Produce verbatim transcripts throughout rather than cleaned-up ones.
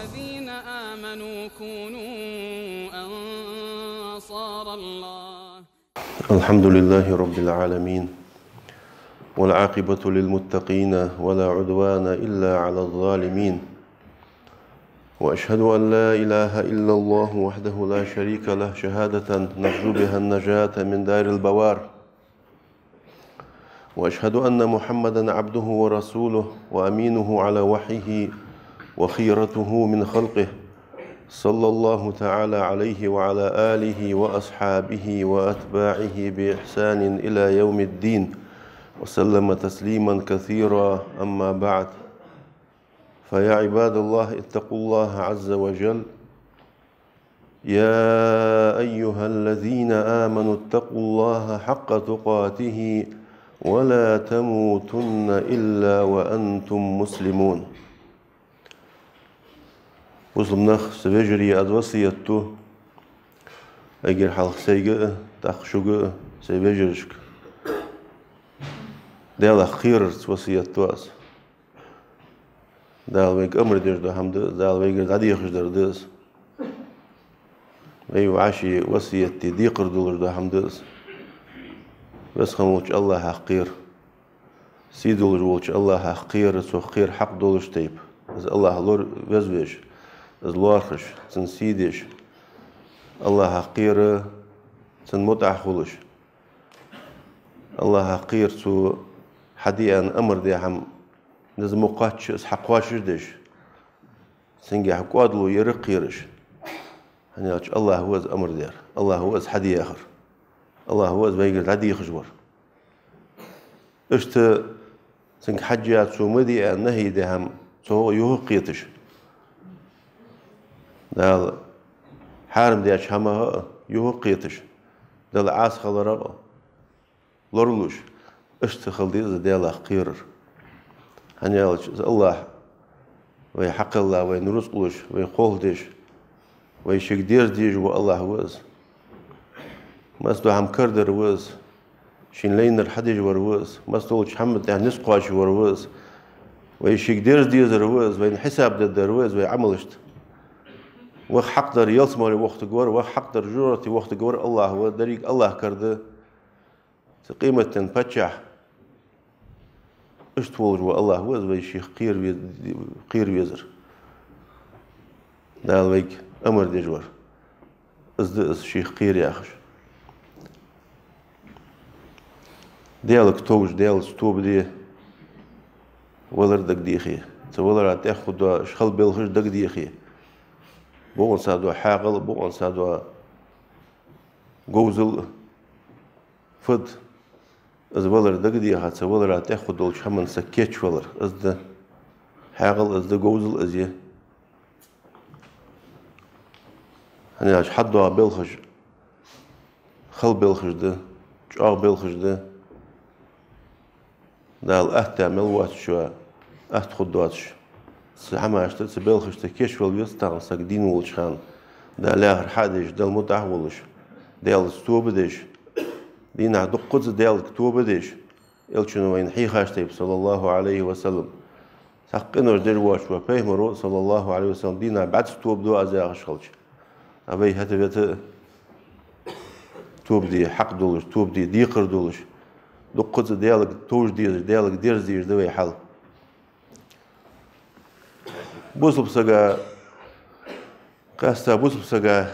الذين آمنوا كونوا أنصار الله. الحمد لله رب العالمين، والعاقبة للمتقين، ولا عدوان إلا على الظالمين، وأشهد أن لا إله إلا الله وحده لا شريك له، شهادة نرجو بها النجاة من دار البوار، وأشهد أن محمدا عبده ورسوله وأمينه على وحيه وخيرته من خلقه، صلى الله تعالى عليه وعلى آله وأصحابه وأتباعه بإحسان إلى يوم الدين، وسلم تسليما كثيرا. أما بعد، فيا عباد الله، اتقوا الله عز وجل. يا أيها الذين آمنوا اتقوا الله حق تقاته ولا تموتن إلا وأنتم مسلمون. Бусалба нах, са вежарий, аз васкет ду, эггара хьалха сайга а, тӀаккха шуга а, сай вежарашка. Далах кхерарца васкет ду аз. Дала вайга амар деш дола хӀама да из, Дала вайгара дӀадехаш дар да из. Вай вӀаший васкетий декхар долаш дола хӀама да из. Веза хинна волча АллахӀах кхера. Сий долаш волча АллахӀах кхера, Цох кхера хьакъ долаш тайпа. Из АллахӀ лора везвеш, из лоархӀаш, Цун сий деш. АллахӀах кхера, Цун мутӀахьа хулаш. АллахӀах кхера, Цо хьаде аьнна амар даь хӀама, из ма кхоачча, из хьакхоачашдеш, Цунгахьа кӀоадало яр кхераш. ХӀана аьлча АллахӀ ва из амар даьр, АллахӀ ва из хьаде яхар, АллахӀ ва из вайгара дӀадехаш вар. Иштта Цунга хьежжа Цо ма де аьнна нахьи даь хӀама, цох юха кхеташ. Дала хьарам даьча хӀамах а юха кхеташ, Далла Ӏаса хиларах а лоралуш, иштта хила деза Далах кхерар. ХӀана аьлча из АллахӀ вай хьакхелла, вайна рузкъ луш, вай кхолладеш, вай шийга дерза дезаш вола АллахӀ ва из. Массадола хӀама карадар ва из, Шийна лайнар хьадеш вар ва из, массадолча хӀаман тӀа низ кхоачаш вар ва из. Вай шийга дерза дезар ва из, вайна хьисап дергдар ва из вай Ӏамалашта. Ваха хьакъ дар ялсмале вохийтаргвар, ваха хьакъ дар жожагӀате вохийтаргвар АллахӀ ва, деррига АллахӀ кара да. Цу къематдийнахьа паччахь иштта волаш вола АллахӀ ва из, вай шийх кхера ве-, кхера везар. Дала вайга амар деш вар. Из да из шийх кхера яхаш. Даьлага товш, Даьлаца тоба де, валар дагадехе. Цу валара тӀехьа хургдола хала белхаш дагадехе. Бокъонца дола хьаькъал, бокъонца дола говзал, фуд, из валар дагадеха, цу валара тӀехьа хургдолча хӀаманца кийчвалар. Из да хьаькъал, из да говзал, из я. ХӀана аьлча хьадоагӀа белхаш, хала белхаш да, чӀоагӀа белхаш да. Дала атта мел воацачоа атта хургдоацаш, цу хӀамашта, цу белхашта кийчвала веза тахан саг дийна волча хана, Дала яхар хьадеш, Далла мутӀахьа волаш, Даьлаца тоба деш, дийнахьа дуккхаза Даьлага тоба деш, Элчано вайна хьийхача тайпа, саллаллахӀу Ӏалайхи ва саллам. Цхьаккха къинош деш воацача Пайхамаро, саллаллахӀу Ӏалайхи ва саллам, дийнахьа бӀаьзза тоба ду аз яхаш хилча, а вай хӀаьта вета а, тоба де хьакъ долаш, тоба де декхар долаш, дуккхаза Даьлага товш дезаш, Даьлага дерза дезаш да вай хьал. Бусалба сага, къаьстта бусалба сага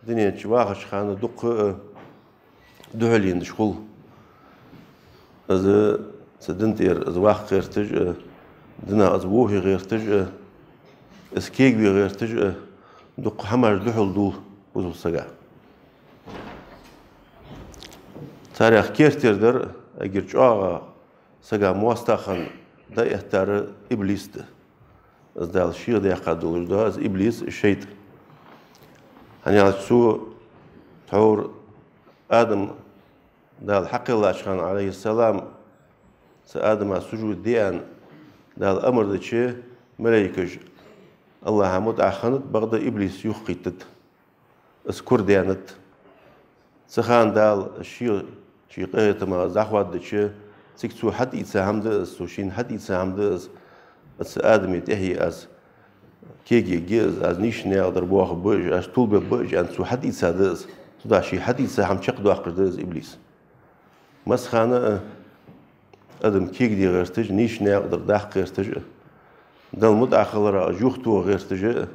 дунен чу вахача хана дукха а духьале еннаш хул. Из цу дина тӀера из ваккха гӀерташ а, динах из вохе гӀерташ а, из кегаве гӀерташ а, дукха хӀамаш духьал дул бусалба сага. Царех керттера дар, эггара чӀоагӀа сага моастагӀа хинна дӀаэттар иблис да. Из Дала шийх даьккха долаш да, из иблис, из шайтӀа. ХӀана аьлча цо тхьовра Адам Дала хьакхеллача хана, Ӏалайхиссалам, цу Адама сужуд де аьнна Дала амар дича, малайкаш АллахӀа мутӀахьа хиннад, бакъда иблис юхакхийттад. Из кура даьннад. Цу хана Дала ший, ший къахетамах из дӀахоададича, цига цо хьатӀаийца хӀама да из, цо шийна хьатӀаийца хӀама да из, цу Адаме тӀехье аз кегайергья из, аз нийсача наькъа тӀара боахаргба уж, аз тилабергба уж аьнна, цо хьатӀаийца да из. Цудухьа ше хьатӀаийца хӀама чакхдоаккхаш да из иблис. Массахана а адам кегаде гӀерташ а, нийсача наькъа тӀара даккха гӀерташ а, Далла мутӀахьа хиларах уж юхатоха гӀерташ а,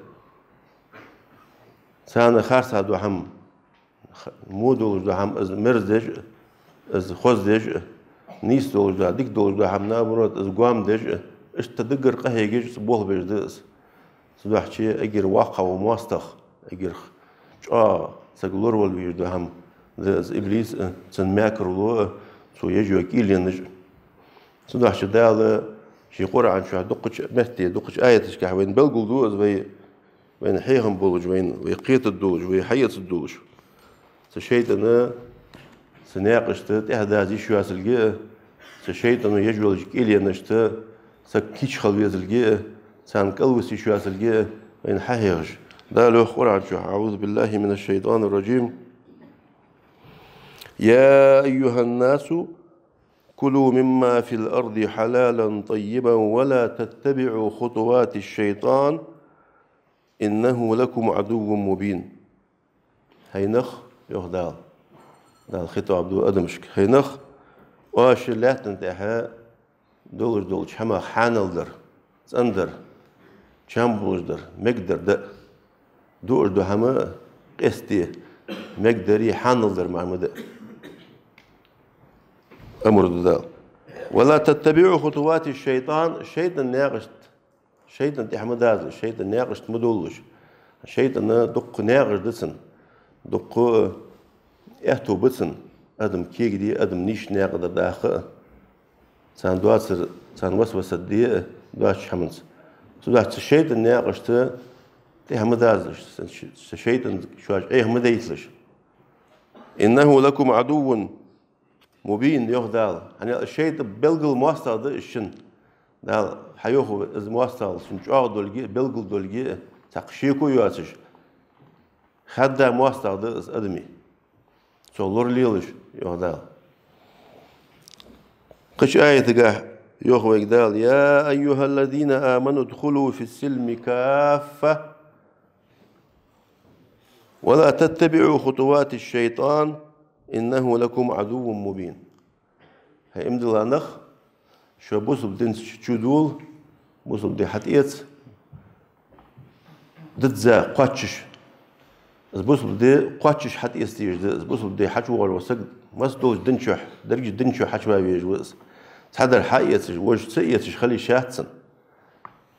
царна харцахьа дола хӀама х-, во долаш дола хӀама из мерза деш а, из хоза деш а, нийса долаш дола, дика долаш дола хӀама, наоборот, из гоама деш а, иштта даггара къахьегаш а, цу болх беш да из. Цудухьа эггара воккхагӀа вола моастагӀа, эггара чӀоагӀа саг лоравала везаш дола хӀама да из иблис а, цун мекарло а, цо еш йола кӀийленаш а. Цудухьа Дала ший Къуръан чу дукхача метте, дукхача аяташка вайна белгалду из, вай вайна хьехам болаш, вайна, вай кхетаргдолаш, вай хьаэцаргдолаш. Цу шайтӀана, цу наькъашта тӀехьа даза йиш йоацилга а, цу шайтӀано еш йолча кӀийленашта саг кийча хила везилга а, царна кӀалвиса йиш йоацилга а вайна хьахьехаш. Дала йоах Къуръан чу: أعوذ بالله من الشيطان الرجيم. يا أيها الناس كلوا مما في الأرض حلالا طيبا ولا تتبعوا خطوات الشيطان إنه لكم عدو مبين. ХӀай нах, йоах Дала. Дала хитӀаб ду адамашка. ХӀай нах, оаш лаьттан тӀа долаш долча хӀамах хьанал дар, цӀендар, чам болаш дар, мегаргдар да. Дуаш дола хӀама къоастаде, мегаргдар, хьанал дар ма хӀама да. Амр ду Дала. ولا تتبعوا خطوات الشيطان, шайтӀан наькъашта шайтӀан тӀехьа ма дазалаш, шайтӀан наькъашта ма довлалаш. ШайтӀана дукха наькъаш да цун, дукха аьттув ба цун, адам кегаде, адам нийсача наькъа тӀара даккха а, царна доацар, царна васвас де а доацача хӀаманца. Цудухьа шайтӀан наькъашта тӀехьа ма дазалаш, цу шайтӀан шоаш Ӏеха ма дайталаш. إنه لكم عدو مبين, йоах Дала. ХӀана аьлча шайтӀа белггала моастагӀа да из шун. Дала хьайоах, из моастагӀал шун чӀоагӀа долга а, белггала долга а, цхьаккха шеко йоацаш, хадда моастагӀа да из адама. Цох лоралелаш, йоах Дала. Кхыча аятагахь йоах вайга Дала: يا أيها الذين آمنوا ادخلوا في السلم كافة ولا تتبعوا خطوات الشيطان إنه لكم عدو مبين. ХӀай иман дилла нах, шо бусалба динца чу-, чудола, бусалба ди хьатӀаэца, дизза кхоачаш. Из бусалба ди кхоачаш хьатӀаэца дезаш да из, бусалба ди хьачувоагӀаш вола саг, масса долча дин чу, дерригача дин чу хьачува везаш ва из. Цхьадар хьаэцаш, вож ца эцаш хила йиш яц цун.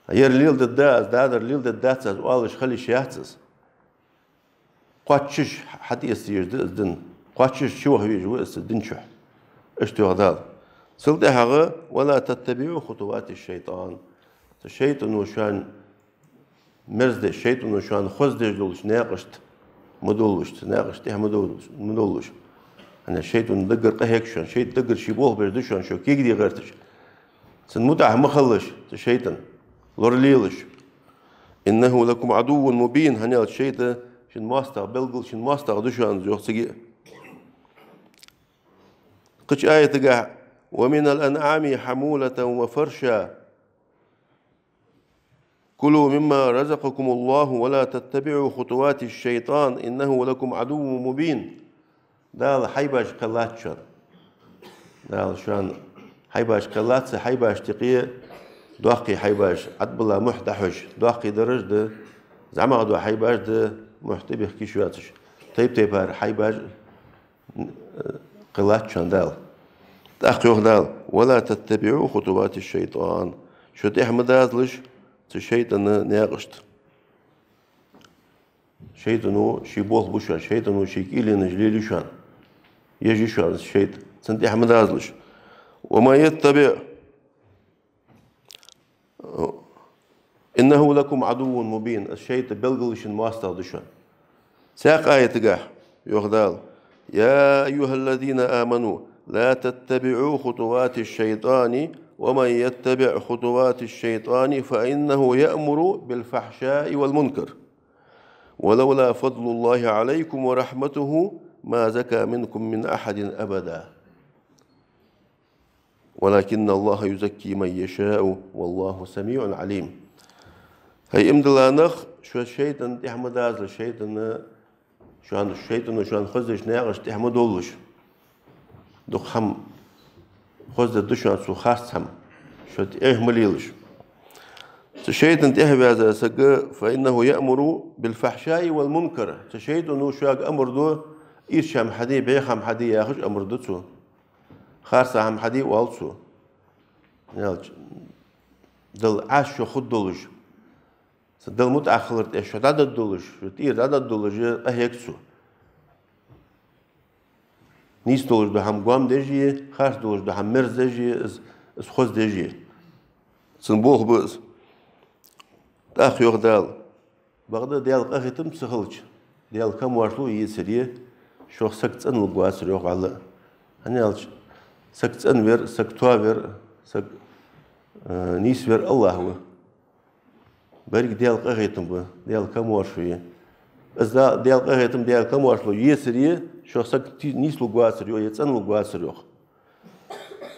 Ер леладергда аз, дадар леладергдац аз оалаш хила йиш яц из. Кхоачаш хьатӀаэца дезаш да из дин. Кхоачаш чуваха везаш ва из дин чу. Иштта йоах Дала. Цул тӀехьагӀа: ولا تتبعوا خطوات الشيطان. Цу шайтӀано шоана мерза деш, шайтӀано шоана хоза деш долча наькъашта ма довлалаш, цу наькъашта тӀехьа ма довлалаш, ма довлалаш. ХӀана аьлча шайтӀа даггара къахьег шоана, шайтӀа даггара ший болх беш да шоана, шо кегаде гӀерташ. Цун мутӀахьа ма хилалаш, цу шайтӀана лоралелаш. إنه لكم عدو مبين, хӀана аьлча шайтӀа шун моастагӀа, белггала шун моастагӀа да шоана, йоах цига а. Кхыча аятагахь: ومن الأنعام حمولة وفرشا كلوا مما رزقكم الله ولا تتبعوا خطوات الشيطان إنه لكم عدو مبين. Дала хьайбаш кхеллад шоана. Дала шоана хьайбаш кхеллад, цу хьайбашта юкъе доккхий хьайбаш, Ӏадбала мухь дӀахьош, доккхий дараш да, зӀамагӀа дола хьайбаш да, мухь тӀабехка йиш йоацаш, тайп-тайпара хьайбаш кхеллад шоана Дала. ТӀаккха йоах Дала: ولا تتبعوا خطوات الشيطان. Шо тӀехьа ма дазалаш цу шайтӀана наькъашта. ШайтӀано ший болх бу шоана, шайтӀано ший кӀийленаш лелаю шоана. Еш я шоана шайтӀа, цунна тӀехьа ма дазалаш. ومن يتبع إنه لكم عدو مبين. Из шайтӀа белггала шун моастагӀа да шоана. Цхьаькха аятагахь йоах Дала: يا أيها الذين آمنوا لا تتبعوا خطوات الشيطان ومن يتبع خطوات الشيطان فإنه يأمر بالفحشاء والمنكر ولولا فضل الله عليكم ورحمته ما زكى منكم من أحد أبدا ولكن الله يزكي من يشاء والله سميع عليم. ХӀай иман дилла нах, шо шайтӀан тӀехьа ма дазалаш, шайтӀан, шоана, шайтӀано шоана хоздеш наькъаш тӀехьа ма довлалаш. Дукха хӀама хоздаьд шоана цо харц хӀама, шо тӀехьа ма лелаш. Цу шайтӀан тӀехьа ваьза саг, فإنه يأمر بالفحشاء والمنكر. Цу шайтӀано шуга амар ду, ийрча хӀама хьаде, бӀеха хӀама хьаде яхаш амар ду цо. Харца хӀама хьаде оал цо. Ялч, Далла Ӏаш шо хургдолаш, са Далла мутӀахьа хилар тӀа шо дӀададдолаш, шо тӀера дӀададдолаш, къахьег цо. Нийса долаш дола хӀама гоама деш а, харц долаш дола хӀама мерза деш а, из, из хоза деш а. Цун болх ба из. ТӀаккха йоах Дала: бакъда Даьла къахетам ца хилча, Даьла камаьршал ецаре, шох саг цӀена лургвацар, йоах, вӀалла. ХӀана аьлча, саг цӀенвер, саг тоавер, саг, э, нийсвер АллахӀ ва. Берриг Даьла къахетам ба, Даьла камаьршал я. Из Да-, Даьла къахетам, Даьла камаьршал ецаре, шох саг ти-, нийса лургвацар, йоах, е цӀена лургвацар, йоах.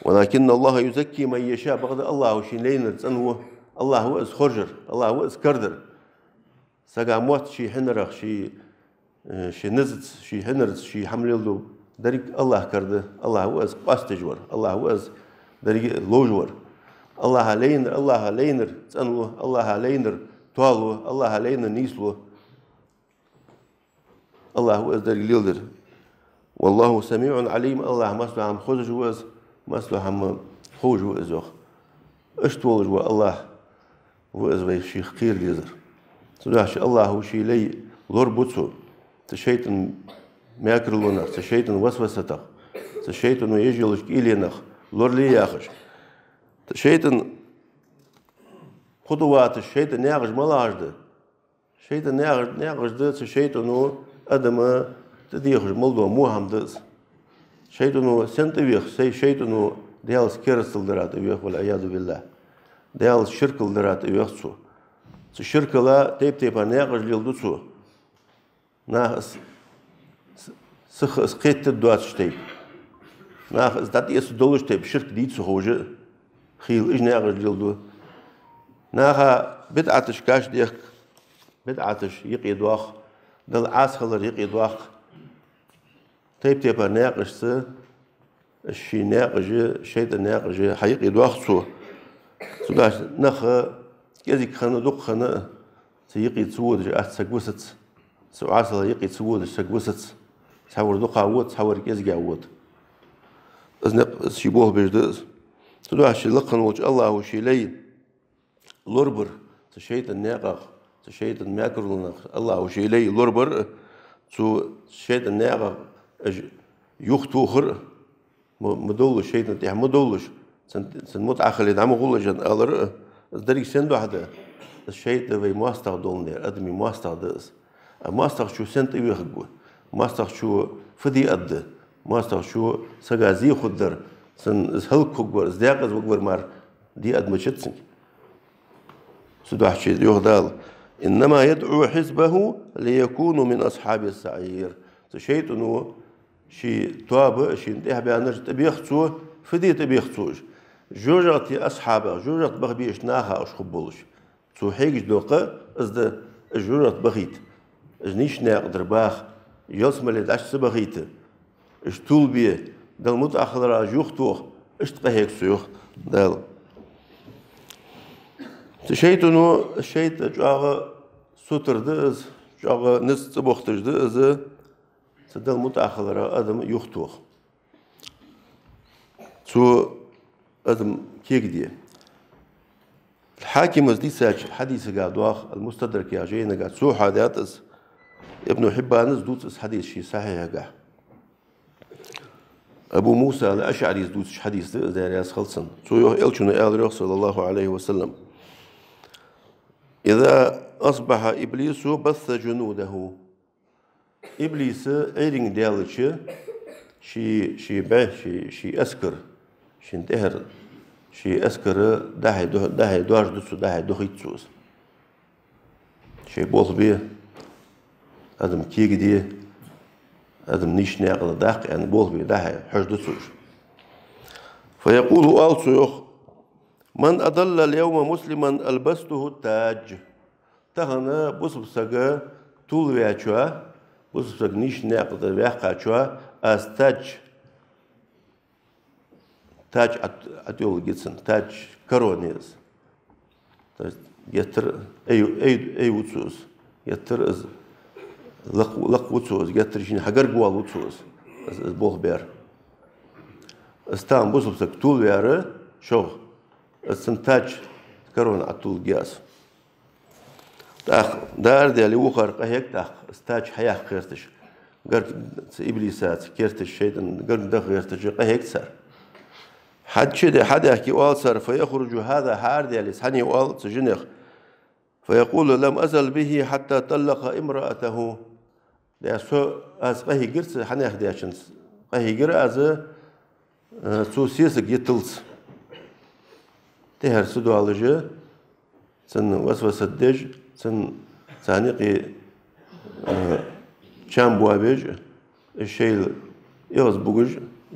ولكن الله يزكي من يشاء. Бакъда АллахӀа шийна лайнар цӀенву. АллахӀ ва из хоржар, АллахӀ ва из кардар. Сага мотт ший хьинарах, ший, э, ший низаца, ший хьинарца, ший хӀама леладу. Деррига АллахӀ карда, АллахӀ ва из къоастадеш вар, АллахӀ ва из деррига ловш вар. АллахӀа лайнар, АллахӀа лайнар цӀенву, АллахӀа лайнар тоалу, АллахӀа лайнар нийслу. АллахӀ ва из деррига леладер. والله سميع عليم. АллахӀ массадола хӀама хозаш ва из, массадола хӀама ховш ва из, йоах. Иштта волаш вола АллахӀ ва из вай шийх кхера дезар. Цудухьа АллахӀа ший лай лорабу цо цу шайтӀан мекарлонах, цу шайтӀан васвасатах, цу шайтӀано еш йолча кӀийленах лорале яхаш. Цу шайтӀан хутӀаваташ, шайтӀан наькъаш малагӀаш да? ШайтӀан наькъаш, наькъаш да, цу шайтӀано адама тӀадехаш мел дола во хӀама да из. ШайтӀано сенна тӀавех, сай шайтӀано Даьлаца керастал дара тӀавех, والعياذ بالله. Даьлаца ширкал дара тӀавех цо. Цу ширкала тайп-тайпара наькъаш леладу цо. Наха из с-, сиха из кхетаде доацаш тайпа. Наха из дӀатӀаэца долаш тайпа, ширк дийца ховш а, хийла уж наькъаш леладу. Наха бидӀаташ кашдехк, бидӀаташ юкъедоах, Далла Ӏаса хилар юкъедоах. Тайп-тайпара наькъашца, ший наькъаш, шайтӀан наькъаш хьаюкъедоах цо. Цудухьа нах кӀезига хана, дукха хана цу юкъе ца водаш атта саг висац. Цу Ӏасал юкъе ца водаш саг висац. Цхьавар дукха вода, цхьавар кӀезига вода. Из никъ, из ший болх беш да из. Цудухьа ший лакха волча АллахӀа ший лай лорабар, цу шайтӀан наькъах, цу шайтӀан мекарлонах АллахӀа ший лай лорабар, цу шайтӀан наькъах уж юхатохар, ма, ма довлалаш, шайтӀан тӀехьа ма довлалаш, цун, цун мутӀахьа хиле дӀа ма гӀолаш, аьнна алар, из деррига сен духьа да? Из шайтӀа вай моастагӀа доландаь, адама моастагӀа да из. А моастагӀчо сенна тӀавехаргва? МоастагӀчо фу де аргда? МоастагӀчо сага зе хургдар, цун из хӀалакхургвар, из даькъаза варгвар мара де аргдацар цунга. Цудухьа йоах Дала: إنما يدعو حزبه ليكونوا من أصحاب السعير. Цу шайтӀано ший тоаба, шийна тӀехьабаьннараш тӀабех цо, фу де тӀабех цо уж? ЖожагӀатен асхьабех, жожагӀате баха безача наха уж хургболаш. Цо хьегаш дола кхаъ из да, уж жожагӀате бахийта, уж нийсача наькъа тӀара баха, ялсмале дӀа ца бахийта, уж тувлабе, Далла мутӀахьа хиларах уж юхатоха, иштта къахьег цо, йоах Дала. Цу шайтӀано, шайтӀа чӀоагӀа сутара да из, чӀоагӀа низ цӀабохийташ да из, цу Далла мутӀахьа хиларах адам юхатоха. Цо адам кегаде. Хьакима дийцача хьадисага доагӀа, Ал-Мустадрак яхача жайнага, цо хьоадаьд из. Ибн Хьиббана дувц из хьадис ший Сахьихьагахь. Абу Муса ал-АшӀарийс дувцаш хьадис да из, Даьла раьза хилва цунна. Цо йоах, Элчано аьлар йоах, صلى الله عليه وسلم: إذا أصبح إبليس بث جنوده. Иблис Ӏуйранга даьлча, ший, ший бӀаь, ший, ший эскар, шийна тӀехьара, ший эскар дӀа-хьа ду-, дӀа-хьа доаржаду цо, дӀа-хьа дохийт цо из. Шоай болх бе, адам кегаде, адам нийсача наькъа тӀара даккха аьнна болх бе, дӀа-хьа хьожаду цо уж. فيقول, оал цо йоах: من أضل اليوم مسلما ألبسته التاج. тахан бусалба саг тувлаваьчоа, бусалба саг нийсача наькъа тӀа ваьккхачоа, аз тач, тач Ӏат-, Ӏатилла гицан, тач корона я из. То есть геттара ай, ай, ай ва цо из, геттара из лакха, лакха ва цо из, геттара шийна хьагарга воалл ва цо из, из, из болх баьр. Из тахан бусалба саг тувлаваьр шуга, из цун тач корона Ӏатилла геа аз. ТӀаккха дӀаарадаьле вухар къахьег тӀаккха, из тач хьаяккха гӀерташ. Гарга, цу иблисаца керташ, шайтӀан гарга даха гӀерташ къахьег цар. Хьаьча де хьадаьхке оал цар, فيخرج هذا, хьаарадаьле из хьане оал цу жинех. فيقول: لم أزل به حتى طلق امرأته. Де, со, аз къахьийгар цу хьанех даьчунца, къахьийгар аз, э, цо сесаг йитталца. ТӀехьара ца доалаш, цунна васвасат деш, цунна царна юкъе, э, чам боабеш, шоайла эгӀаз бугаш,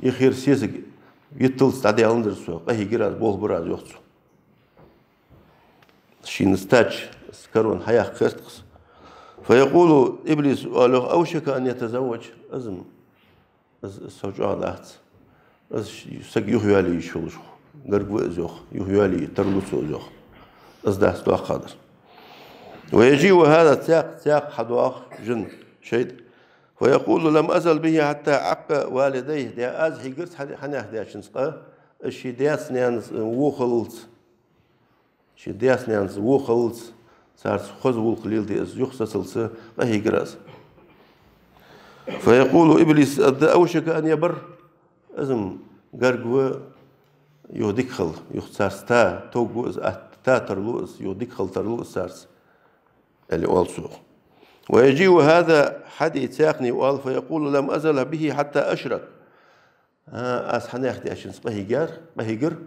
йихира сесаг йитталца дӀадаьннадар со, къахьийгар аз, болх бир аз, йоах цо. Шийна из тач, из корона хьаяккха гӀерт-кх из. فيقول, иблис оал йоах: أوشك أن يتزوج. Из-м, из, из сов чӀоагӀа дац. Из ш-, саг юхайоалае йиш йолаш хул. Гарга ва из, йоах, юхайоалае тарлу цо из, йоах. Из дац доккхагӀдар. ويجيء هذا, цхьаькха, цхьаькха хьадоагӀа жин, шайтӀа. فيقول: لم أزل به حتى عق والديه. Де, аз хьийгар цу хьан-, хьанех даьчунца къа, из ший даьца-наьнаца во хиллалца. Ший даьца-наьнаца во хиллалца, царца хоза гӀулакх леладе из юха сацалца къахьийгар аз. فيقول, иблис оал: أوشك أن يبر. Из-м гарга ва, юха дика хила, юха царца та, товргва из, атта та тарлу из, юха дика хила тарлу из царца, аьле оал цо. ويجيء هذا, хьаде цхьаькхане оал, فيقول: لم أزل به حتى أشرك. А, аз хьанех даьчунца къахьийгар, къахьийгар,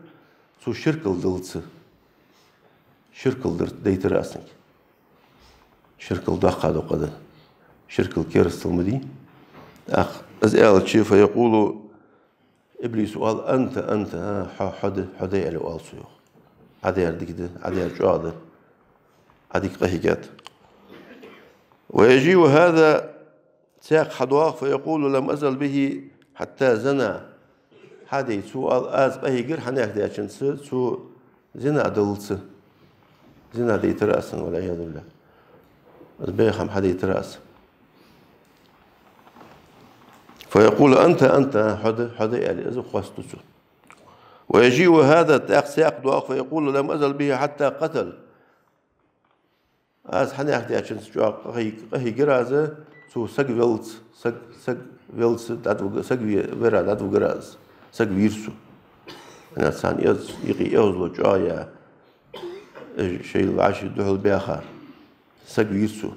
цо ширкал даллалца. Ширкал дар дайтар аз цунга. Ширкал доккхагӀа да-кх, къа да. Ширкал керастал ма дий. ТӀаккха из аьлча, فيقول, иблис оал: أنت، أنت, а, хьо, хьо да, хьо да, аьле оал цо, йоах. Ӏа даьр дика да, Ӏа даьр чӀоагӀа да. Ӏа дика къахьийгад. ويجيء هذا, цхьаькха хьадоагӀа, فيقول: لم أزل به حتى زنى. Хьаде цо оал: аз къахьийгар хьанех даьчунца, цо зина даллалца. Зина дайтар аз цунна, والعياذ بالله. Из бӀеха хӀама хьадайтар аз. فيقول: أنت، أنت, хьо да, хьо да, аьле, из хоаставу цо. ويجيء هذا, тӀаккха цхьаькха доагӀа, فيقول: لم أزل به حتى قتل. Аз хьанех даьчунца чӀоагӀа къахьий-, къахьийгар аз, цо саг веллалца, саг, саг веллалца дӀадвиг-, саг ве-, вера дӀадвигар аз, саг вийр цо. ХӀана, царна эгӀаз-, юкъе эгӀазло чӀоагӀа я, э, шоайла вӀаши духьал баьха, саг вийр цо.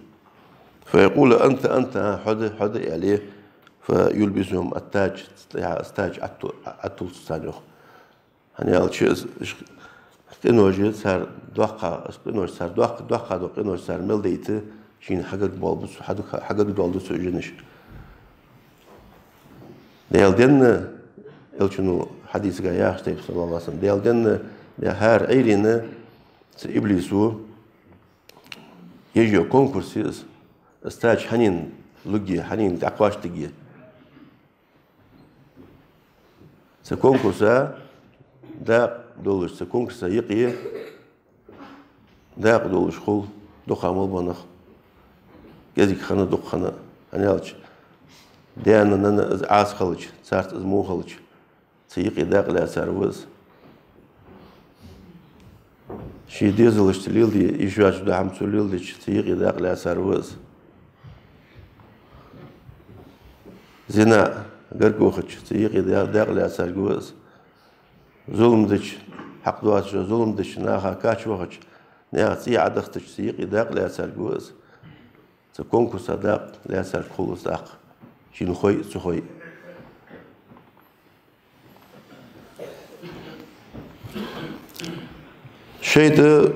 فيقول: أنت، أنت, а, хьо да, хьо да, аьле, فيلبسهم التاج, тач Ӏату-, Ӏатуллац царна юха. ХӀана аьлча, из, из къинош цар доккха, из къинош цар доккха, доккха дола къинош цар мел дайта, шийна хьагарга боаллаш ба цо, хьагарга доаллаш да цо уж жинаш. Даьла денна, Элчано хьадисага яхача тайпара, صلى الله عليه وسلم, Даьла денна, хӀара Ӏуйрийна цу иблисо еш йола конкурс я из, из тач хьанна лургья, хьанна дӀакхоачаргья. Цу конкурса дакъа долаш, цу конкурса юкъе дакъа долаш хул дукха мел бола нах. КӀезига хана, дукха хана, хӀана аьлча, даьна, наьна из Ӏаса хилча, царца из во хилча, цу юкъе дакъа лаьцар ва из. Ший дезалашца леладе йиш йоацаш дола хӀама цо леладича, цу юкъе дакъа лаьцар ва из. Зина гарга вахача, цу юкъе да-, дакъа лаьцарг ва из. Зулам дича, хьакъ доацаш зулам дича, наха кач вахача, наьха цӀий Ӏодахийтача, цу юкъе дакъа лаьцарг ва из. Цу конкурса дакъа лаьцарг хул из тӀаккха, шийна хой а, ца хой а. ШайтӀа,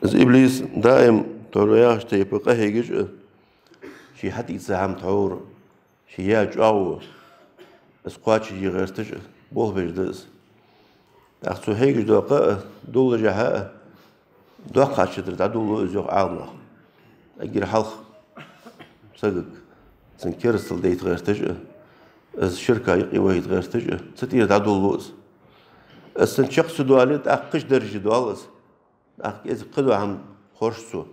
из иблис, даим тхьовра яхача тайпара къахьегаш а, ший хьатӀаийца хӀама тхьовра, ший яь чӀоагӀо из кхоачашъе гӀерташ а болх беш да из. ТӀаккха цо хьегаш дола къа а, дуллашехьа а, доккхача тӀара дӀадуллу из, йоах Ӏаламнаха. Эггара хьалха сагага цун керастал дайта гӀерташ а, из ширка юкъе вахийта гӀерташ а, цу тӀера дӀадолалу из. Из цун чакх ца доале, тӀаккха кхыча дарже доал из. ТӀаккха из кхыдола хӀама хорж цо.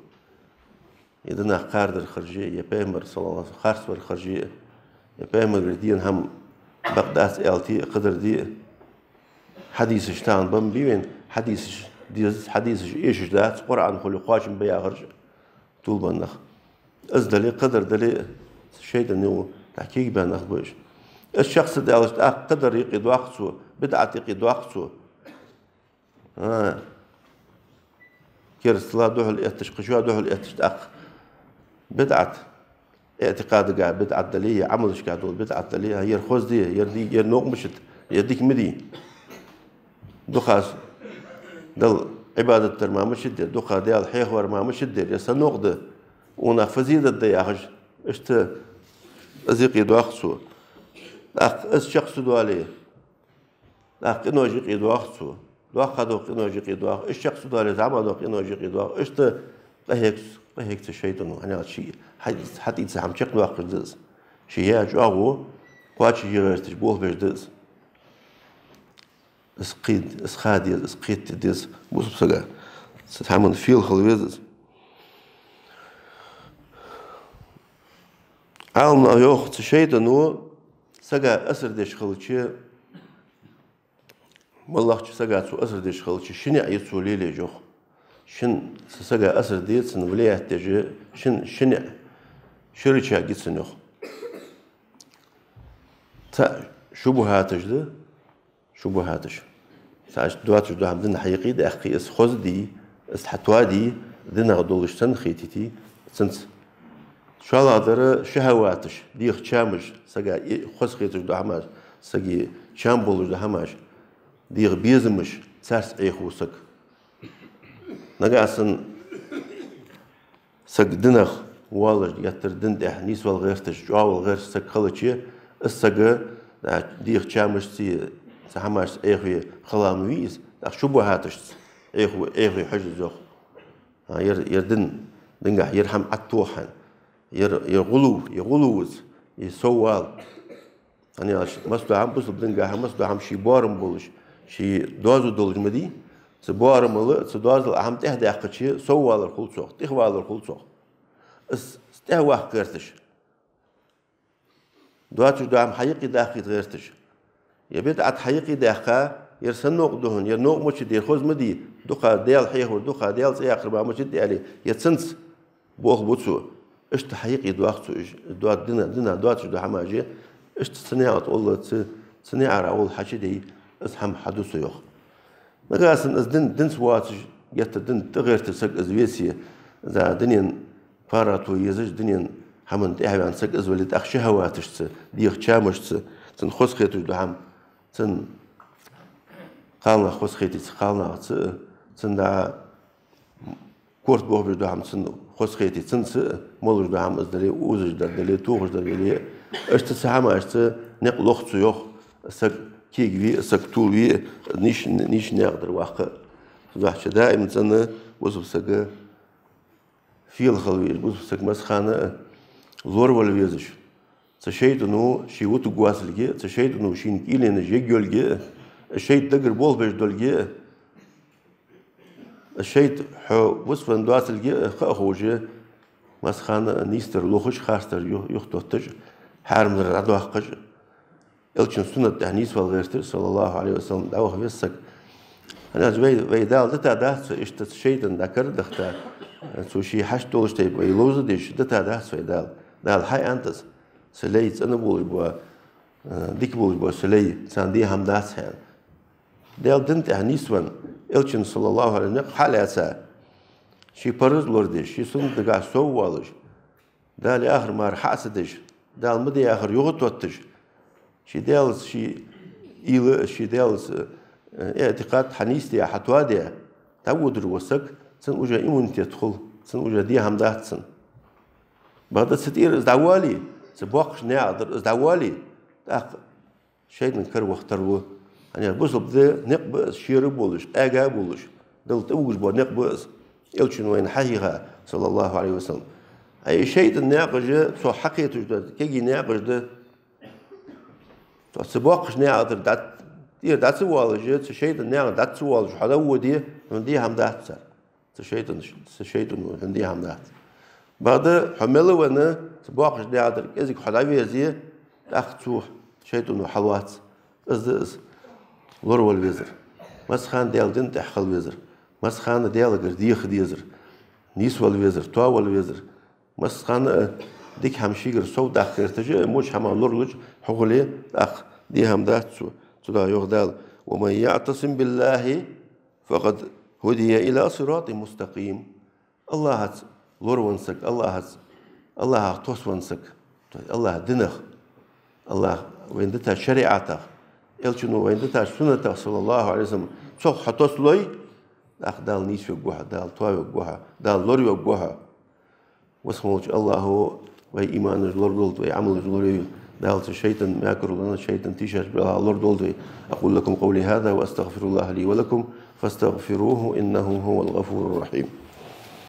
Е динах кхардар харже, е пайхамар, саллаллаху алейхи ва саллям, харцвар харже, е пайхамара дена хӀама бакъ дац аьле, кхыдар де. Хьадисаш тахан бан бий вайна, хьадисаш дезац, хьадисаш эшаш дац, Къуръан хуле кхоачам бе яхараш тулбан нах. Из дале, кхыдар дале, шайтӀано дӀакийгабаь нах ба уж. Из чакх ца даьлча, тӀаккха кхыдар юкъе доаккх цо, бидӀат юкъе доаккх цо. А, керастала духьал этташ, кхычоа духьал этташ тӀаккха. БидӀат. ИӀтикъадага бидӀат дале, е Ӏамалашка дола бидӀат дале, ер хоза дий, ер ди-, ер новкъа ма шит, ер дика ма дий. Дукха Далла Ӏибадат дар ма ма шит дер, дукха Даьла хьехавар ма ма шит дер, ер са новкъа да, укхунах фазилат да яхаш, иштта из юкъе доаккх цо. ТӀаккха из чакх ца доале, тӀаккха къинош юкъе доаккх цо. Доккха дола къинош юкъе доаккх, из чакх ца доале, зӀамига дола къинош юкъе доаккх. Иштта къахьег-, къахьег цу шайтӀано, хӀана аьлча ший хьа-, хьатӀаийца хӀама чакхдоаккхаш да из. Ший яь чӀоагӀо кхоачашъе гӀерташ болх беш да из. Из кхет-, из ха деза, из кхетаде деза бусалба сага. Цу хӀаман фийла хила веза из. Ӏаламнаха йоах, цу шайтӀано сага асар деш хилча, моллагӀча сага цо асар деш хилча, ши ниӀ я цо лелаеш, йоах. Шин, цу сага асар де, цунна влиять деш, шин, ши ниӀ, ши рычаг я цун, йоах. Цхьаъ шубухьаташ да, шубухьаташ. Цхьаъ доацаш дола хӀама дина хьаюкъедаьккхе, из хоза дий, из хьатоадий, динах долаш санна хетийте цунца. ШоллагӀдар шахӀаваташ, дегӀа чамаш, сага и-, хоза хеташ дола хӀамаш, сага чам болаш дола хӀамаш, дегӀа безамаш, царца Ӏехаву саг. Нагахьа санна саг динах воалаш, геттара дина тӀа нийсвала гӀерташ, чӀоагӀвала гӀерташ саг хилча, из саг, а, дегӀа чамашца, цу хӀамашца Ӏехаве хала ма вий из, тӀаккха шубухьаташца Ӏехаве, Ӏехаве хьожа из, йоах. А, ер, ер дин, дингахьа ер хӀама ӀотӀатоха хьайна. Ер, ер гӀулув, ер гӀулув из, ер соввала. ХӀана аьлча, массадола хӀама бусалба дингахьа, массадола хӀама ший боарам болаш, ший доазув долаш ма дий. Цу боарамал, цу доазал а хӀама тӀехьадаьккхача, соввалар хул цох, тӀехвалар хул цох. Из тӀехьаваккха гӀерташ. Доацаш дола хӀама хьаюкъедаккхийта гӀерташ. Е бидӀат хьаюкъедаьккха, ер са новкъа да хьона, ер новкъа ма шит, ер хоза ма дий, дукха Даьла хьехавар, дукха Даьла цӀи яккхар ма ма шит аьле, е цунца болх бу цо. Иштта хьаюкъедоаккх цо уж, доа-, дина, дина доацаш дола хӀамаш, иштта цу наькъа тӀа гӀолла, цу, цу наькъара гӀолла хьачудайя, из хӀама хьаду цо, йоах. Нагахьа санна из дин, динца воацаш, геттара дина тӀагӀерташ саг из веце, из дунен паргӀато езаш, дунен хӀаман тӀехьаваьнна саг из вале, тӀаккха шахӀаваташца, дегӀа чамашца, цунна хоза хеташ дола хӀама, цунна кхалнах хоза хетийта кхалнахаца, цунна дӀа корта бохабеш дола хӀама цунна хоза хетийта цунца, молаш дола хӀама из дале, узаш дар дале, тохаш дар дале, иштта цу хӀамашца никъ лох цо, йоах, саг кегаве а, саг тувлаве а, нийса, нийса наькъа тӀара ваккха а. Цудухьа даим цӀена бусалба сага фийла хила везаш, бусалба саг массахана а лоравала везаш. Цу шайтӀано ший вутаргвоацалга а, цу шайтӀано шийна кӀийленаш ергйолга а, шайтӀа дагара болх беш долга а, шайтӀа хьо вусвенна доацалга а хаа ховш, массахана а нийсдар лохаш, харцдар юх-, юхатотташ, хьарамдар дӀадоаккхаш, Элчан суннат тӀа нийсвала гӀерташ, саллаллаху Ӏалайхи ва саллам, дӀаваха веза саг. ХӀана аьлча вай, вай Дала дита дац вай, иштта шайтӀа дӀакара дахта, цо ший хьашт долаш тайпа вай ловзадеш, дита дац вай Дала. Дала хьааьннад из, са лай цӀена болаш бола, э, дика болаш бола са лай, царна де хӀама дац хьона. Даьла дина тӀа нийсвенна, Элчан, саллаллаху Ӏалайхи ва саллам, никъ хьа а лаьца, ший параз лорадеш, ший суннатагахьа соввоалаш, Дала яхар мара хьа а ца деш, Дала ма де яхар юхатотташ, ший Даьлаца ший уйла, ший Даьлаца, э, иӀтикъад хьанийсде, хьатоаде, дӀаводаш вола саг, цунна уже иммунитет хул, цунна уже де хӀама дац цунна. Бакъда цу тӀера из дӀавоале, цу боккхача наькъа тӀара из дӀавоале, тӀаккха шайтӀан кара ваха тарлу. ХӀана аьлча бусалба да никъ ба из, шера болаш, къаьга болаш, Далла тӀавугаш бола никъ ба из. Элчано вайна хьахьийха, саллаллаху Ӏалайхи ва саллам. Ай, шайтӀан наькъаш, цо хьакхеташ да, кегий наькъаш да. Цо цу боккхача наькъа тӀара дӀа-, тӀера дӀа ца воалаш, цу шайтӀан наькъа дӀа ца воалаш, хьо дӀаводе, хьона де хӀама дац цар. Цу шайтӀан, цу шайтӀано хьона де хӀама дац. Бакъда хьо мел венна, цу боккхача наькъа тӀара кӀезига хьо дӀавезе, тӀаккха цо, шайтӀано хьалвац. Из да из лоравала везар. Массахана Даьла дина тӀа хила везар. Массахана Даьлагара деха дезар. Нийсвала везар, тоавала везар. Массахана а дика хӀама шийгара совдаккха гӀерташ а, моча хӀамах лоралуш хьо хуле, тӀаккха де хӀама дац цо. Цудухьа йоах Дала: «ومن يعتصم بالله فقد هدي إلى صراط مستقيم». АллахӀаца лоравенна саг, АллахӀаца, АллахӀах тоссавенна саг, то есть АллахӀа динах, АллахӀа вайна дитача шариӀатах, Элчано вайна дитача суннатах, صلى الله عليه وسلم, цох хьо тоссалой, тӀаккха Дала нийсвергва хьо, Дала тоавергва хьо, Дала лоравергва хьо. Васхмолча АллахӀо вай иманаш лорадолда, вай Ӏамалаш лорайойла. Дала цу шайтӀан мекарлонах, шайтӀан тийшача белахах лорадолда вай. أقول لكم قولي هذا وأستغفر الله لي ولكم فاستغفروه إنه هو الغفور الرحيم.